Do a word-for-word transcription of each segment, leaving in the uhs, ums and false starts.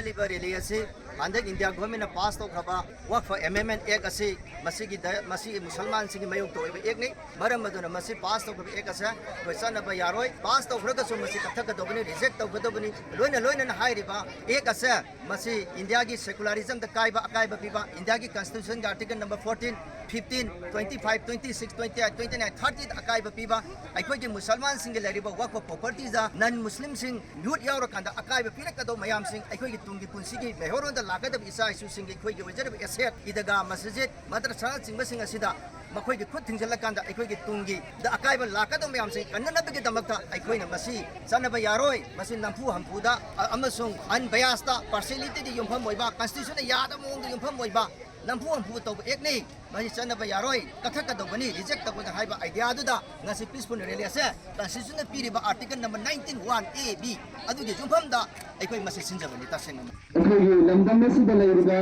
ꯍꯥꯏꯔꯤꯕ ꯔꯦꯂꯤ ꯑꯁꯤ ꯍꯟꯗꯛ ꯏꯟꯗꯤꯌꯥ ꯒꯣꯔꯃꯦꯟꯅ ꯄꯥꯁ ꯇꯧꯈ꯭ꯔꯕ ꯋꯛꯐ ꯑꯦꯃꯦꯟꯃꯦꯟ ꯑꯦꯛ ꯑꯁꯤ, ꯃꯁꯤꯒꯤ ꯗ-, ꯃꯁꯤ ꯃꯨꯁꯜꯃꯥꯟꯁꯤꯡꯒꯤ ꯃꯥꯌꯣꯛꯇ ꯑꯣꯏꯕ ꯑꯦꯛꯅꯤ꯫ ꯃꯔꯝ ꯑꯗꯨꯅ ꯃꯁꯤ ꯄꯥꯁ ꯇꯧꯈ꯭ꯔꯕ ꯑꯦꯛ ꯑꯁꯦ ꯑꯩꯈꯣꯏ ꯆꯠꯅꯕ ꯌꯥꯔꯣꯏ꯫ ꯄꯥꯁ ꯇꯧꯈ꯭ꯔꯒꯁꯨ ꯃꯁꯤ ꯀꯛꯊꯠꯀꯗꯧꯕꯅꯤ, ꯔꯤꯖꯦꯛ ꯇꯧꯒꯗꯧꯕꯅꯤ꯫ ꯂꯣꯏꯅ ꯂꯣꯏꯅꯅ ꯍꯥꯏꯔꯤꯕ ꯑꯦꯛ ꯑꯁꯦ ꯃꯁꯤ ꯏꯟꯗꯤꯌꯥꯒꯤ ꯁꯦꯀꯨꯂꯔꯤꯖꯝꯗ ꯀꯥꯏꯕ, ꯑꯀꯥꯏꯕ ꯄꯤꯕ, ꯏꯟꯗꯤꯌꯥꯒꯤ ꯀꯟꯁꯇꯤꯇ꯭ꯌꯨꯁꯟꯒꯤ article number fourteen, fifteen, twenty five, twenty six, twenty eight, twenty nine, ꯊꯥꯔꯇꯤꯗ ꯑꯀꯥꯏꯕ ꯄꯤꯕ, ꯑꯩꯈꯣꯏꯒꯤ ꯃꯨꯁꯜꯃꯥꯟꯁꯤꯡꯒꯤ ꯂꯩꯔꯤꯕ ꯋꯛꯐ ꯄ꯭ꯔꯣꯄꯔꯇꯤꯗ ꯅꯟ ꯃꯨꯁꯂꯤꯝꯁꯤꯡ ꯃꯤꯍꯨꯠ ꯌꯥꯎꯔꯀꯥꯟꯗ ꯑꯀꯥꯏꯕ ꯄꯤꯔꯛꯀꯗꯧꯕ ꯃꯌꯥꯝꯁꯤꯡ ꯑꯩꯈꯣꯏꯒꯤ ꯇꯨꯡꯒꯤ ꯄꯨꯟꯁꯤꯒꯤ ꯃꯩꯍꯧꯔꯣꯟꯗ ꯂꯥꯛꯀꯗꯕ ꯏꯆꯥ ꯏꯁꯨꯁꯤꯡꯒꯤ ꯑꯩꯈꯣꯏꯒꯤ ꯑꯣꯏꯖꯔꯤꯕ ꯑꯦꯁꯦꯠ, ꯏꯗꯒꯥ, ꯃꯁꯖꯤꯗ, ꯃꯗ꯭ꯔꯁꯥꯅꯆꯤꯡꯕꯁꯤꯡ ꯑꯁꯤꯗ ꯃꯈꯣꯏꯒꯤ ꯈꯨꯠ ꯊꯤꯡꯖꯤꯜꯂꯀꯥꯟꯗ ꯑꯩꯈꯣꯏꯒꯤ ꯇꯨꯡꯒꯤꯗ ꯑꯀꯥꯏꯕ ꯂꯥꯛꯀꯗꯕ ꯃꯌꯥꯝꯁꯤꯡ ꯀꯟꯅꯅꯕꯒꯤꯗꯃꯛꯇ ꯑꯩꯈꯣꯏꯅ ꯃꯁꯤ ꯆꯠꯅꯕ ꯌꯥꯔꯣꯏ꯫ ꯃꯁꯤ ꯅꯝꯐꯨ ꯍꯝꯐꯨꯗ, ꯑ-, ꯑꯃꯁꯨꯡ ꯑꯟꯕꯌꯥꯁꯇ, ꯄꯥꯔꯁꯤꯌꯦꯂꯤꯇꯤꯗ ꯌꯨꯝꯐꯝ ꯑꯣꯏꯕ, ꯀꯟꯁꯇꯤꯇ꯭ꯌꯨꯁꯟꯅ ꯌꯥꯗꯕ ꯃꯑꯣꯡꯗ ꯌꯨꯝꯐꯝ ꯑꯣꯏꯕ ꯅꯝꯐꯨ ꯍꯝꯐꯨ ꯇꯧꯕ ꯑꯦꯛꯅꯤ꯫ ꯃꯁꯤ ꯆꯠꯅꯕ ꯌꯥꯔꯣꯏ, ꯀꯛꯊꯠꯀꯗꯧꯕꯅꯤ, ꯔꯤꯖꯦꯛ ꯇꯧꯒꯗ ꯍꯥꯏꯕ ꯑꯥꯏꯗꯤꯌꯥꯗꯨꯗ ꯉꯁꯤ ꯄꯤꯁꯐꯨꯜ ꯔꯦꯂꯤ ꯑꯁꯦ ꯀꯟꯁꯇꯤꯇ꯭ꯌꯨꯁꯟꯅ ꯄꯤꯔꯤꯕ article number nineteen one A B ꯑꯗꯨꯒꯤ ꯌꯨꯝꯐꯝꯗ ꯑꯩꯈꯣꯏ ꯃꯁꯤ ꯁꯤꯟꯖꯕꯅꯤ꯫ ꯇꯁꯦꯡꯅꯃꯛ ꯑꯩꯈꯣꯏꯒꯤ ꯂꯝꯗꯝ ꯑꯁꯤꯗ ꯂꯩꯔꯤꯕ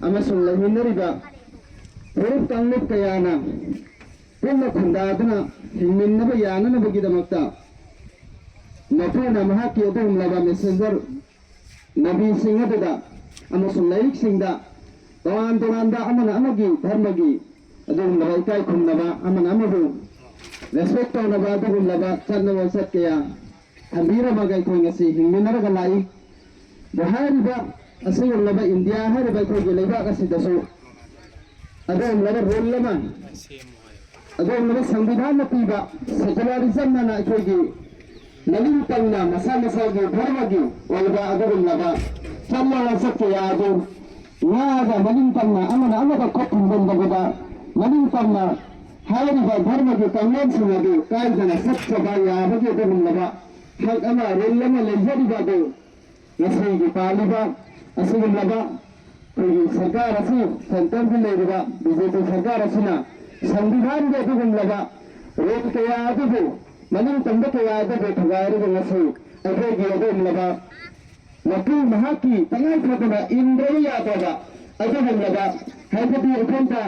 ꯑꯃꯁꯨꯡ ꯂꯩꯃꯤꯟꯅꯔꯤꯕ ꯐꯨꯔꯨꯞ ꯀꯥꯡꯂꯨꯞ ꯀꯌꯥꯅ ꯄꯨꯟꯅ ꯈꯨꯟꯗꯥꯗꯨꯅ ꯍꯤꯡꯃꯤꯟꯅꯕ ꯌꯥꯅꯅꯕꯒꯤꯗꯃꯛꯇ ꯃꯄꯨꯅ ꯃꯍꯥꯛꯀꯤ ꯑꯗꯨꯒꯨꯝꯂꯕ ꯃꯦꯁꯦꯟꯖꯔ ꯅꯕꯤꯁꯤꯡ ꯑꯗꯨꯗ ꯑꯃꯁꯨꯡ ꯂꯥꯏꯔꯤꯛꯁꯤꯡꯗ ꯇꯣꯉꯥꯟ ꯇꯣꯉꯥꯟꯕ ꯑꯃꯅ ꯑꯃꯒꯤ ꯙꯔꯃꯒꯤ ꯑꯗꯨꯒꯨꯝꯂꯕ ꯏꯀꯥꯏ ꯈꯨꯝꯅꯕ, ꯑꯃꯅ ꯑꯃꯕꯨ ꯔꯦꯁꯄꯦꯛ ꯇꯧꯅꯕ ꯑꯗꯨꯒꯨꯝꯂꯕ ꯆꯠꯅ ꯂꯣꯟꯆꯠ ꯀꯌꯥ ꯊꯝꯕꯤꯔꯝꯃꯒ ꯑꯩꯈꯣꯏ ꯉꯁꯤ ꯍꯤꯡꯃꯤꯟꯅꯔꯒ ꯂꯥꯛꯏ꯫ ꯑꯗꯣ ꯍꯥꯏꯔꯤꯕ ꯑꯁꯤꯒꯨꯝꯂꯕ ꯏꯟꯗꯤꯌꯥ ꯍꯥꯏꯔꯤꯕ ꯑꯩꯈꯣꯏꯒꯤ ꯂꯩꯕꯥꯛ ꯑꯁꯤꯗꯁꯨ ꯑꯗꯨꯒꯨꯝꯂꯕ ꯔꯨꯜ ꯑꯃ, ꯑꯗꯨꯒꯨꯝꯂꯕ ꯁꯪꯕꯤꯙꯥꯟꯅ ꯄꯤꯕ ꯁꯦꯀꯨꯂꯔꯤꯖꯝ ꯑꯅ ꯑꯩꯈꯣꯏꯒꯤ ꯃꯅꯤꯡ ꯇꯝꯅ ꯃꯁꯥ ꯃꯁꯥꯒꯤ ꯙꯔꯃꯒꯤ ꯑꯣꯏꯕ ꯑꯗꯨꯒꯨꯝꯂꯕ ꯆꯠꯅ ꯂꯣꯟꯆꯠ ꯀꯌꯥ ꯑꯗꯨ ꯉꯥꯛꯑꯒ ꯃꯅꯤꯡ ꯇꯝꯅ ꯑꯃꯅ ꯑꯃꯗ ꯈꯨꯠ ꯊꯤꯟꯖꯤꯟꯗꯕꯤꯗ ꯃꯅꯤꯡ ꯇꯝꯅ ꯍꯥꯏꯔꯤꯕ ꯙꯔꯃꯒꯤ ꯀꯥꯡꯂꯣꯟꯁꯤꯡ ꯑꯗꯨ ꯀꯥꯏꯗꯅ ꯆꯠꯆꯕ ꯌꯥꯕꯒꯤ ꯑꯗꯨꯒꯨꯝꯂꯕ ꯍꯛ ꯑꯃ, ꯔꯨꯜ ꯑꯃ ꯂꯩꯖꯔꯤꯕ ꯑꯗꯨ ꯉꯁꯤꯒꯤ ꯄꯥꯜꯂꯤꯕ ꯑꯁꯤꯒꯨꯝꯂꯕ ꯑꯩꯈꯣꯏꯒꯤ ꯁꯔꯀꯥꯔ ꯑꯁꯤ, ꯁꯦꯟꯇꯔꯗ ꯂꯩꯔꯤꯕ ꯕꯤ ꯖꯦ ꯄꯤ ꯁꯔꯀꯥꯔ ꯑꯁꯤꯅ ꯁꯪꯕꯤꯙꯥꯟꯒꯤ ꯑꯗꯨꯒꯨꯝꯂꯕ ꯔꯨꯜ ꯀꯌꯥ ꯑꯗꯨꯕꯨ, ꯃꯅꯤꯡ ꯇꯝꯕ ꯀꯌꯥ ꯑꯗꯨꯕꯨ ꯊꯨꯒꯥꯏꯔꯒ ꯉꯁꯤ ꯑꯩꯈꯣꯏꯒꯤ ꯑꯗꯨꯒꯨꯝꯂꯕ ꯃꯄꯨ ꯃꯍꯥꯛꯀꯤ ꯇꯉꯥꯏ ꯐꯗꯅ ꯏꯟꯗ꯭ꯔꯕ ꯌꯥꯗ꯭ꯔꯕ ꯑꯗꯨꯒꯨꯝꯂꯕ, ꯍꯥꯏꯕꯗꯤ ꯑꯩꯈꯣꯏꯗ